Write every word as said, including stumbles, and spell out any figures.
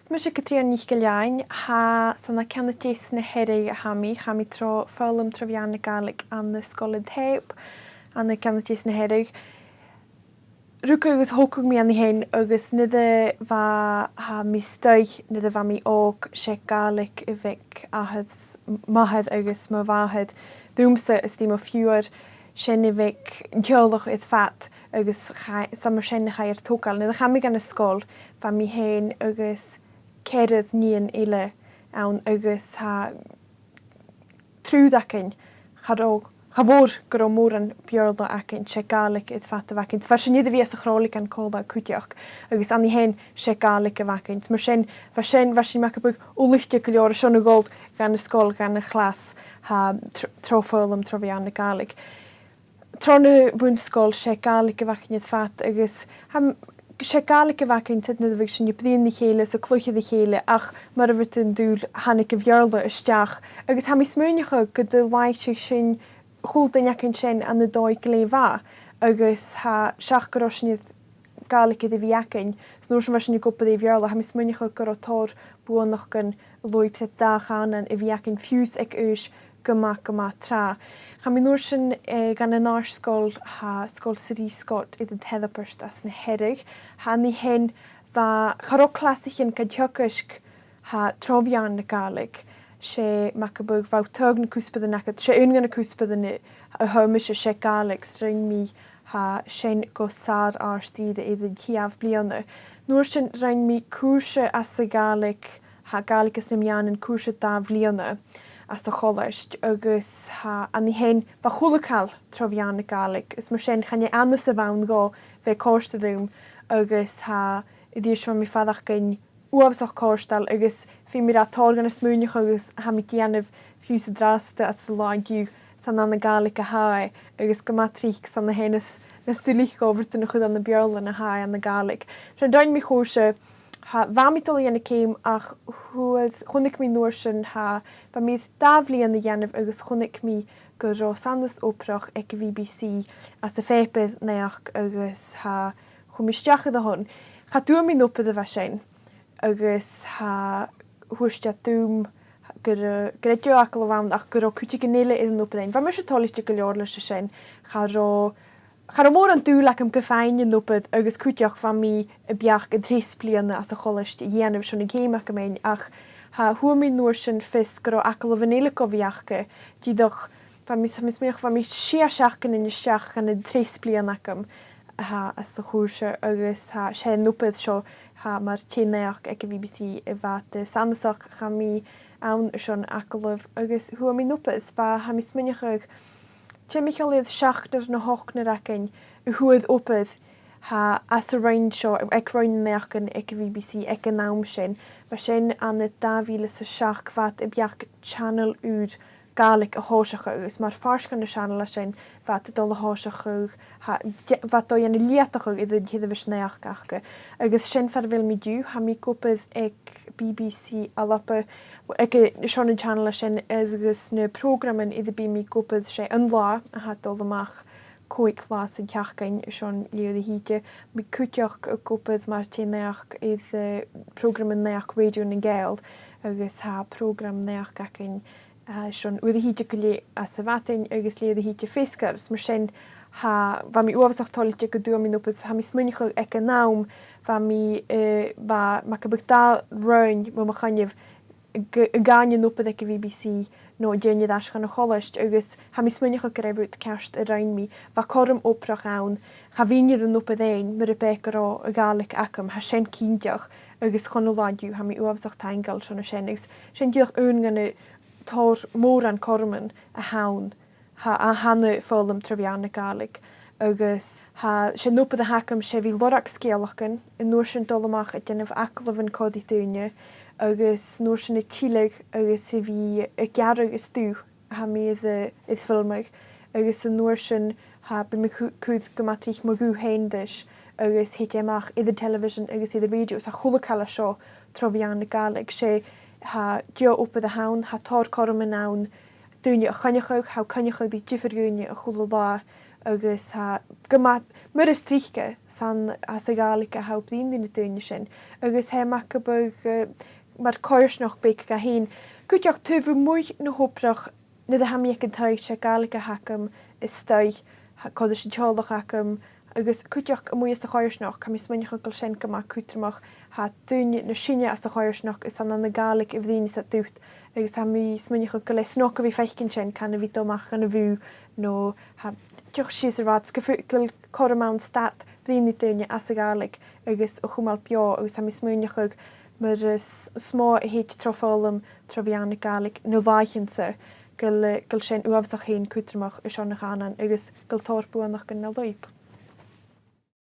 Is mise Catrìona NicIllEathain, tha, 's ann à Ceann a Deas na Hearadh a tha mi, tha mi tro fhoghlam tro mheadhan na Gàidhlig ann an Sgoil an Tèip, ann an Ceann a Deas na Hearadh. Rugadh agus thogadh mi ann fhèin agus nuair a bha, tha mi a-staigh, nuair a bha mi òg, 's e Gàidhlig a bh' aig athair, m-, m' athair agus mo mhàthair, dhòmhsa is do mo phiuthar, sin a bh' aig an teaghlach air fad agus cha-, 's ann mar sin a chaidh ar togail. Nuair a chaidh mi dhan an sgoil, bha mi fhèin agus ceithir nighean eile ann agus tha triùir againn, cha robh, cha mhòr gun robh mòran Beurla againn, 's e Gàidhlig air fad a bh' againn. Bha sinn air a bhith anns a' chròileagan còmhla cuideachd, agus ann fhèin 's e Gàidhlig a bh' againn. Mar sin, bha sin, bha sinn mar gum biodh ullaichte gu leòr airson a dhol dhan an sgoil, dhan a' chlas, tha, tr-, tro fhoghlam tro mheadhan na Gàidhlig. Tron a' bhun-sgoil, 's e Gàidhlig a bh' againn air fad agus tha m-, 's e Gàidhlig a bh' againn, tha, nuair a bhiodh sinn a' bruidhinn ri chèile is a' cluiche ri chèile, ach mar a bha an dùil, thàinig a' Bheurla a-steach. Agus tha mi a' smaoineachadh gun do làimhsich sinn, a h-uile duine againn sin, ann an dòigh glè mhath. Agus tha, seach gun robh sinn air Gàidhlig air a bhith againn, 's an uair sin bha sinn ag obair air a' Bheurla, tha mi a' smaoineachadh gun robh tòrr buannachdan a' lùib sa dà chànan a bhith againn fiù 's aig aois gu math, gu math tràth. Chaidh mi an uair sin, eh, dhan an àrd-sgoil, tha Sgoil Sir Reece Scott air an Tairbeart anns na Hearadh. Tha, ann an sin, bha, cha robh clasaichean gan teagasg, tha, tro mheadhan na Gàidhlig. 'S e, mar gum biodh, bha thu a' taghadh na cuspairean agad, 's e aon de na cuspairean a, a thagh mise, 's e Gàidhlig, 's rinn mi tha, sin gu sàr-àrd-ìre air an t-siathamh bliadhna. An uair sin rinn mi cùrsa anns a' Ghàidhlig, tha, Gàidhlig anns na Meadhanan, cùrsa dà bhliadhna anns a' cholaiste, agus tha, ann an sin, bha a h-uile càil tro mheadhan na Gàidhlig, is mar sin chan e annas a bh' ann dhomh bhith a' còrdadh rium, agus tha, a-rithist bha mi a' faireachdainn uabhasach cofhurtail agus feumaidh mi ràdh tòrr dhen a' smaoineachadh agus tha mi a' dèanamh fiù 's an-dràsta anns an latha an-diugh, 's ann ann an Gàidhlig a tha e, agus gu math tric 's ann a tha e nas, nas duilghe dhomh rudan a chur ann am Beurla na tha e ann an Gàidhlig. Sin, rinn mi a' chùrsa, tha, bha mi a' dol a dhèanamh ceum ach chuala, chunnaic mi an uair sin, tha, bha mi air dà bhliadhna a dhèanamh agus chunnaic mi gun robh sanas obrach aig a' B B C anns a' phàipear-naidheachd agus tha, chuir mi a-steach air a shon. Cha d' fhuair mi an obair a bha sin. Agus tha, thuirt iad rium gur, gur e deagh agallamh a bh' ann ach gun robh cuideigin eile air an obair fhaighinn. Bha mise toilichte gu leòr leis a sin. Cha robh, cha robh mòran dùil agam gum faighinn an obair agus cuideachd bha mi a' beachd an treas bliadhna anns a' cholaiste a dhèanamh, 's ann an ceum agam fhèin, ach tha, fhuair mi an uair sin fios gun robh agallamhan eile gu bhith aca, dìreach, bha mi, tha mi a' smaoineachadh, bha mi sia seachdainean a-steach dhan an treas bliadhna agam, tha, anns a' chùrsa agus tha, 's e an obair seo, tha, mar tè-naidheachd aig a' B B C a bha iad, eh, sanasach. Chaidh mi ann airson agallamh agus fhuair mi an obair. Is bha, tha mi a' smaoineachadh, timcheall air seachdnar no h-ochdnar againn a fhuair obair, tha, anns an roinn seo, aig roinn naidheachdan aig a' B B C aig an àm sin. Bha sin ann an dà mhìle 's a seachd, bha iad a' beachd channel ùr Gàidhlig a thòiseachadh, agus mar phàirt dhen a' channel sin, bha iad a' dol a thòiseachadh, tha, de-, bha iad a' dol a dhèanamh leudachadh air an t-seirbheis naidheachd aca. Agus sin far a bheil mi an-diugh, tha mi ag obair aig B B C Alba, aig a', airson an channel sin, agus na prògraman air am bi mi ag obair, 's e An Là, a tha a' dol a-mach còig latha san t-seachdain, airson leth-uair a thìde. Bha mi cuideachd ag obair mar tè-naidheachd air, eh, prògraman naidheachd Rèidio nan Gàidheal, agus tha prògram naidheachd againn, eh, airson uair a thìde gu leth anns a' mhadainn agus leth-uair a thìde feasgar. Is mar sin, tha, bha mi uabhasach toilichte gun d' fhuair mi an obair, tha mi a' smaoineachadh aig an àm, bha mi, eh, bha, mar gum biodh, dà roinn mu mo choinneamh, gu, gun dèan an obair aig a' B B C no dèan air ais dhan a' cholaiste, agus tha mi a' smaoineachadh gur e rud ceart a rinn mi. Bha cothrom obrach ann, cha bhithinn air an obair fhèin mura b' e gun robh a' Ghàidhlig agam, tha sin cinnteach, agus chun an latha an-diugh tha mi uabhasach taingeil airson sin, agus sin dìreach aon dhen a' tòrr mòran chothroman a th' ann. Tha, a tha na foghlam tro mheadhan na Gàidhlig, agus tha, 's e an obair a th' agam, 's e bhith a' lorg sgeulachdan, an uair sin dol a-mach a' dèanamh agallamhan còmhla ri daoine, agus an uair sin a' tilleadh agus a bhith a' gearradh an stuth a tha mi air, air filmeadh, agus an uair sin, tha, bidh mi a' cu-, cur gu math tric mo ghuth fhèin ris, agus thèid e a-mach air an television agus air an rèidio, 's a h-uile càil seo tro mheadhan na Gàidhlig. 'S e, tha, deagh obair a th' ann, tha tòrr chothroman ann, daoine a choinneachadh, tha thu a' coinneachadh ri diofar dhaoine a h-uile latha, agus tha, gu math, Mar as trice 's ann às a' Ghàidhlig a tha thu a' bruidhinn ri na daoine sin, agus tha e mar gum biodh, eh, mar choimhearsnachd beag dha fhèin. Cuideachd, taobh a-muigh na h-obrach, nuair a tha mi aig an taigh, 's e Gàidhlig a th' agam a-staigh, tha còmhradh ri teaghlach agam, agus cuideachd a-muigh sa choimhearsnachd, tha mi a' smaoineachadh gu bheil sin gu math cudromach, tha daoine nas sine às a' choimhearsnachd 's ann na Gàidhlig a bhruidhneas iad riut, agus tha mi a' smaoineachadh gu bheil e snog a bhith a' faicinn sin, can a bhith a' dol a-mach dhan a' bhùth, no tha, deoch sìos air adhart, 's gu bheil, gu bheil cothrom ann stad bruidhinn ri daoine às a' Ghàidhlig agus a chumail beò, agus tha mi a' smaoineachadh mar as, as motha a thèid tro fhoghlam tro mheadhan na Gàidhlig na làithean-sa, gu bheil, gu bheil sin uabhasach fhèin cudromach airson a' chànain agus gu bheil tòrr buannachdan na lùib.